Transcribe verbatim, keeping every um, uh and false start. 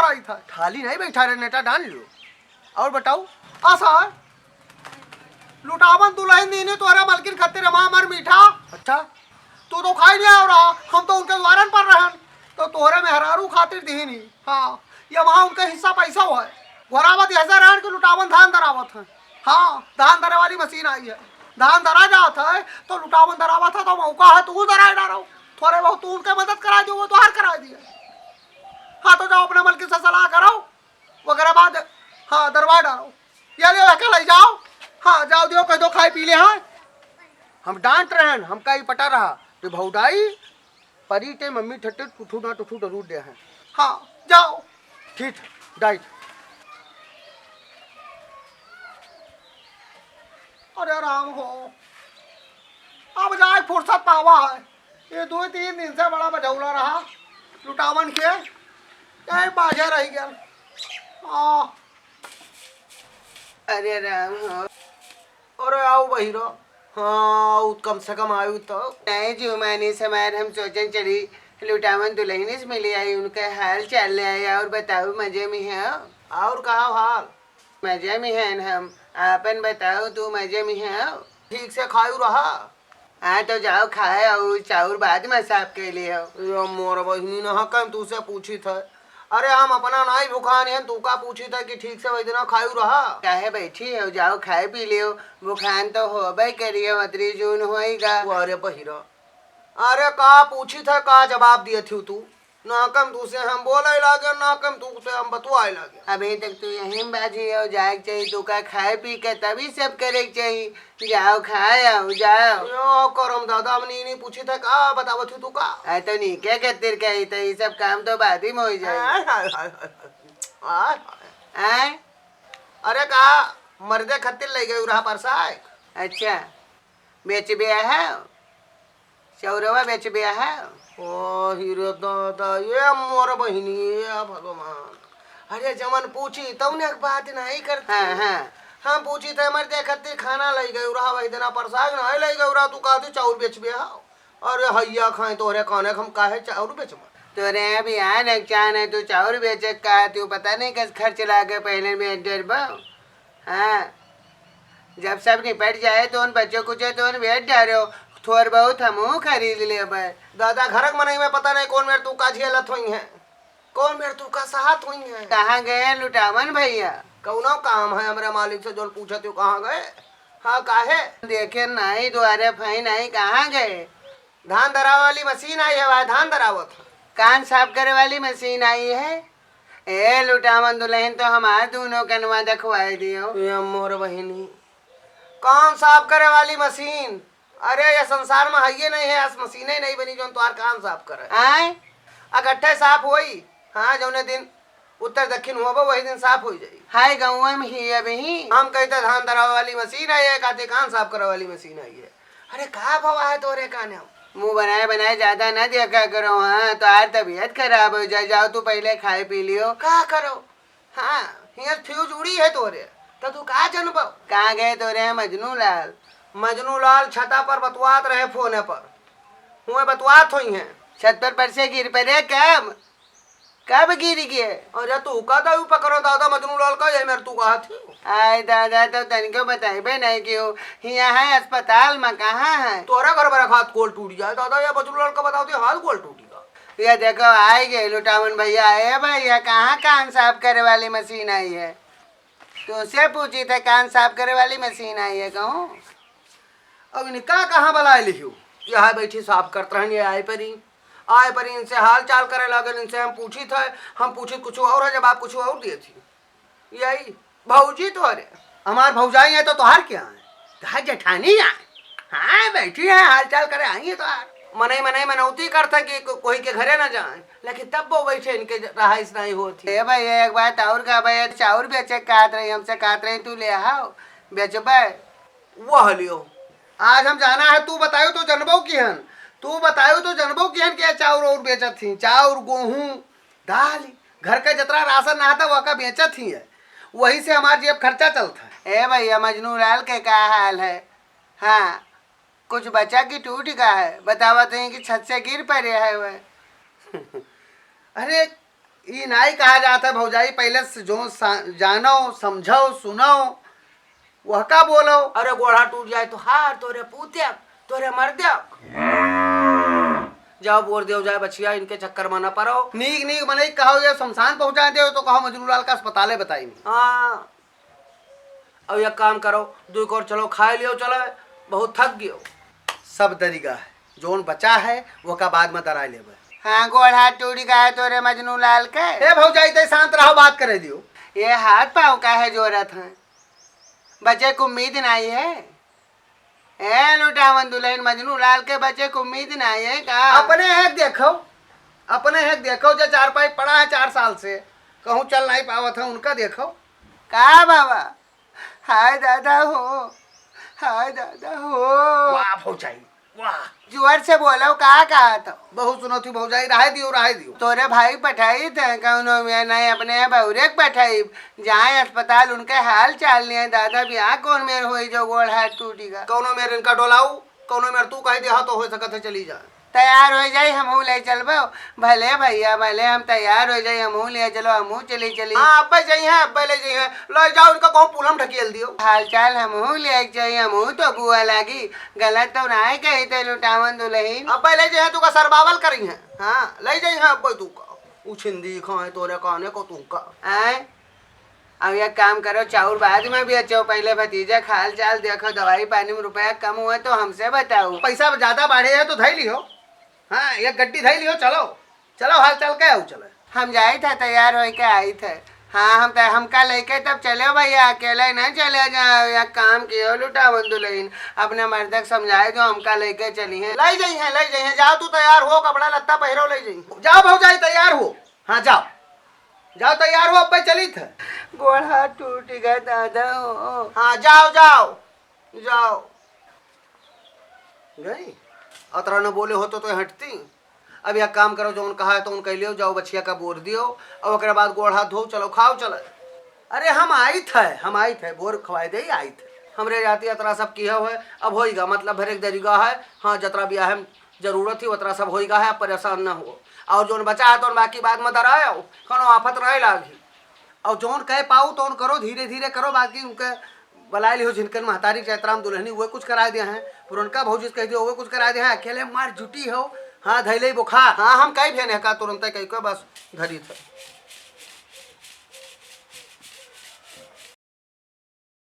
आई था। थाली नहीं बैठा रहे, नेटा डाल लियो। और बताओ। आ सर, लुटावन दुलहिन दीनी तोहरे मलकिन खातिर हमार मीठा। अच्छा। तू तो खाई नहीं आव रहा, हम तो उनके द्वारन पर रहन, तो तोहरे मेहरारू खातिर दीनी। हाँ, ये वहाँ उनके हिस्सा पैसा हुआ है। घोरावत यह से रहन कि लुटावन धान दरावत है। हाँ, धान दरे वाली मशीन आई है, धान दरा जात है, तो लुटावन दरावत है, तो मौका है, तू दराए डारो। थोड़े बहुत तू उनके मदद करा दियो, वो तोहार करा दिए। हाँ, तो जाओ अपने मलकिन से सलाह करो, ओकरे बाद, हाँ, दरवार डालो। या ले, एका लई जाओ। हाँ, जाओ दियो, कह दो खाए पी ले, हाँ। हम डांट रहन, हमका ई पटा रहा। तो भौडाई, परी ते मम्मी ठट्टे टुठू ना टुठू जरूर दे हैं। हाँ, जाओ। ठीक, डाइट। अरे राम हो, अब जाए फुर्सत पावा है। ये दो तीन दिन से बड़ा बझौला रहा लुटावन के, यही बाझे रह गया। आ, अरे राम हो। अरे आओ बहिरा। हाँ, आउत कम से कम आयु तो। नहीं जुमानी समार हम सोचन चली लुटावन दुलहिन से मिली आई, उनका हाल चाल ले आई। और बताओ, मजे में है? और कहा हाल? मजे में हैं हम। आपन बताओ, तू मजे में है? ठीक से खायु रहा? हाँ, तो जाओ खाए, और चाउर बाद में साफ कर लियो। ये मोर बहिनी, ना कम तू से पूछी था। अरे, हम अपना नाई भुखान हैं, तू का पूछी था कि ठीक से वही दिना खायु रहा? काहे बैठी हो, जाओ खाए पी लियो, भुखान तो होबे करियो, अतरी जून होइगा। अरे बहिरा, अरे का पूछी था, का जवाब दिए थी तू? ना कम तू से हम बोले लागे, ना कम तू से हम बतुआए लागे। अभी तक तू यहीं बाझी हो, जाए के चाहिए, तू का खाए पी के तभी सब करे के चाहिए। जाओ खाए आओ, जाओ। यो करम दादा, हमनी नहीं पूछी था का, बतावत हूँ तू का? अरे तो नीके खातिर कही था, ये सब काम तो बाद ही में हो जाए। हाय, हाय, हाय, हाय, हाय। हाय, हाय। आय? अरे का, मर्दे खातिर ले गए रहा परसाए। अच्छा, बेचबे है? चौरवा बेचबे है? ओ हीरो दादा, ये मोर बहिनी, ये भगवान। अरे जवन पूछी, तउने एक बात नहीं करती। हाँ, हाँ। हम पूछी थे, मर्दे खातिर खाना ले गए रहा, वही दिना परसाग नहीं ले गए रहा, तू कहती चाउर बेचबे है? अरे हैया खाए तोहरे काने हम काहे चाउर बेचबा? तोरे अभी आने के चाहने तू चाउर बेचे का, तू पता नहीं कस खर्च लागे पहले में डरबा। हाँ, जब सब निपट जाए तो उन बच्चों कुछ तो उन बेच डारो, थोर बहुत हमहू खरीद लेबे। दादा घर के मनई में पता नहीं कौन मेर तू का झेलत होई है, कौन मेर तू का सहत होई है। कहाँ गए लुटावन भैया? कौनो काम है हमरे मालिक से जोन पूछत हो कहाँ गए? हाँ काहे? देखे नहीं द्वारे फई नहीं कहाँ गए? धान दरावे वाली मशीन आई है, वह धान दरावत है। कान साफ करे वाली मशीन आई है। ए लुटावन दुलहिन तो हमार दूनो कनवा दखवाए दियो। ये मोर बहिनी, कान साफ करे वाली मशीन? अरे ये संसार में हइये नहीं है, अस मशीने नहीं बनी जौन तोहार कान साफ करे। आय? अगट्ठे साफ होई, हाँ, जौने दिन उत्तर दक्षिण होबो वही दिन साफ हो जाई। हाय गौवा में ही अबही। हम कही तो धान दरावे वाली मशीन आई है, कहते कान साफ करे वाली मशीन आई है। अरे का भवा है तोरे काने? मुँह बनाए बनाए ज्यादा ना देखा करो, हाँ, तोहार तबीयत खराब हो जाए। जाओ तू पहले खाए पी लियो। का करो? हाँ, हियाँ फ्यूज उड़ी है तोरे, तो तू का जनबो? कहाँ गए तोरे मजनू लाल? मजनू लाल छता पर बतवात रहे फोने पर, हुए बतवात होई हैं। छत पर, पर से गिर पड़े कब? कब गिर गए? अरे तू का दाऊ पकड़ो दादा मजनू लाल का, ये मेरे तू कहा थी। आय दादा, तो तनिको बताइबे नहीं कियो। हियाँ है अस्पताल में, कहाँ है? तोरा घर पर हाथ गोल टूट जाए दादा, ये मजनू लाल का बताओ थी हाथ गोल टूटी का। ये देखो, आए गए लुटावन भैया। ए भैया, कहाँ कान साफ करे वाली मशीन आई है? तुमसे पूछी थे, कान साफ करे वाली मशीन आई है कहूँ? अब इनका कहाँ बुलाए लिहियो? यहाँ बैठी साफ करत रहन, ये आए परी, आए परी इनसे हाल चाल करे लागल। इनसे हम पूछी थे, हम पूछी कुछ और है, जब आप कुछ और दिए थी। यही भौजी तोहरे। हमार भौजाई है तो तोहार क्या है? तोहार जेठानी है। हाँ, बैठी है, हाल चाल करे आई है तोहार। मनई, मनई मनौती करते कि को-, कोई के घरे ना जाए, लेकिन तब वो बैठे इनके ज-, रहाइश नहीं होती। ए भैया, एक बात और का भैया, चाउर बेचे के कहत रही, हमसे कहत रही, तू ले आओ, बेचबे। वह लियो, आज हम जाना है, तू बतायो तो जनबो की हन, तू बतायो तो जनबो की हन कि चाउर और बेचत थी, चाउर, गोहूँ, दाल, घर का जितना राशन रहा था, वह का बेचत ही है, वही से हमार जेब खर्चा चलता है। ए भैया, मजनू लाल के का हाल है? हाँ, कुछ बचा कि टूट गया है? बतावत हैं कि छत से गिर पड़े है वह। अरे, ई नाई कहा जात है भौजाई, पहले से जो सा-, जानो, समझो, सुनो, वह का बोलो। अरे गोड़ा टूट जाए तो हार तोरे पूत्या, तोरे मर द्या। जाओ बोर देव जाए बछिया, इनके चक्कर में न पड़ो। नीक नीक मनई कहो ये शमशान पहुँचा देव तो कहो मजनू लाल का अस्पताले बताई। हाँ। अब एक काम करो, दुई कोर चलो खाए लियो चलो, बहुत थक गयो। सब दरिगा है, जोन बचा है वो का बाद में दराए लेबे। हाँ, गोड़ हाथ टूट गए तोरे मजनू लाल के। ए भौजाई, ते शांत रहो, बात करे दियो। ये हाथ पाँव का है जोरत है, बचे को उम्मीद नहीं है। ए लुटावन दुल्हन, मजनू लाल के बचे को उम्मीद नहीं है का? अपने है देखो, अपने है देखो, जो चारपाई पड़ा है चार साल से, कहूँ चल नहीं पावत है, उनका देखो। का बाबा? हाय दादा हो, हाय दादा हो। वाह भौजाई, वाह। जोर से बोलो, का कहा तो? बहुत सुनो थी भौजाई, रहे दियो, रहे दियो। तोरे भाई पठाई थे, कौनो मेर नहीं, अपने बौरे के पठाई, जाए अस्पताल, उनके हाल चाल लिए, दादा बियाह कौन मेर होई जो गोड़ हाथ टूटी गा। कौनो मेर इनका डोलाऊ, कौनो मेर तू कह दिया तो हो सकत है चली जा। तैयार हो जाई, हमहू ले चलबो। भले भैया, भले हम तैयार हो जाई, हमहू ले चलो, हमहू चली, चली। हाँ, अब्बे जइहें, अब्बे ले जइहें। ले जाओ, इनका कहूँ पुलम ढकेल दियो। हाल चाल हमहू ले जाई, हमहू तो बुआ लागी। गलत तो नाय कही थे लुटावन दुल्हन। अब्बे ले जइहें, तू का सरबावल करिहें। हाँ, ले जइहें अब्बे तू का। उछिंदी खाए तोरे काने को तू का। आए? अब एक काम करो, चाउर बाद में बेचो, पहले भतीजा का हाल चाल देखो, दवाई पानी में रुपया कम हुआ तो हमसे बताओ। पैसा ज्यादा बढ़े है तो धई लियो। हाँ, एक गड्डी धई लियो, चलो, चलो, हाल चाल के आओ, चलो। हम जाई थे, तैयार होई के आई थे। हाँ, हम त-, हमका लेके तब चले भैया, अकेले न चले जाओ, या काम कियो लुटावन दुल्हन, अपने मर्द के समझाए दो, हमका लेके चली हैं। ले जाई हैं, ले जाई हैं, जाओ तू तैयार हो, कपड़ा लत्ता पहिरो, ले जाई हैं। जाओ भौजाई, तैयार हो। हाँ, जाओ, जाओ, तैयार हो, अब्बे चली थे। गोड़ हाथ टूट गए दादा हो। हाँ, जाओ, जाओ, जाओ। गई? अतरा न बोले होतो तो हटती। अब यह काम करो, जौन कहा है तो उन कह लियो, जाओ बछिया का बोर दियो, और ओकरे बाद गोड़ हाथ धो, चलो खाओ, चलो। अरे हम आई थे, हम आई थे, बोर खवाए दे आई थे। हमरे जाति अतरा सब किया हुआ है, अब होइगा, मतलब भरे दरिगा है। हाँ, जतरा बियाह है जरूरत ही उतरा सब होइगा है, आप परेशान न हो। और जौन बचा है तो बाकी बाद में दरायो, कौनो आफत नहीं लागी। और जौन कह पाऊ तौन करो, धीरे धीरे करो, बाकी उनके बुलाए लिहो जिनकन महतारी के चैतराम दुल्हनी, उहे कुछ कराए दे हैं। पुरनका भौजी से कह दियो, उहे कुछ कराए दे हैं। अकेले मार जुटी हो। हाँ, धैले बुखार। हाँ, हम कई भेने का तुरंते कई को बस धरी थे।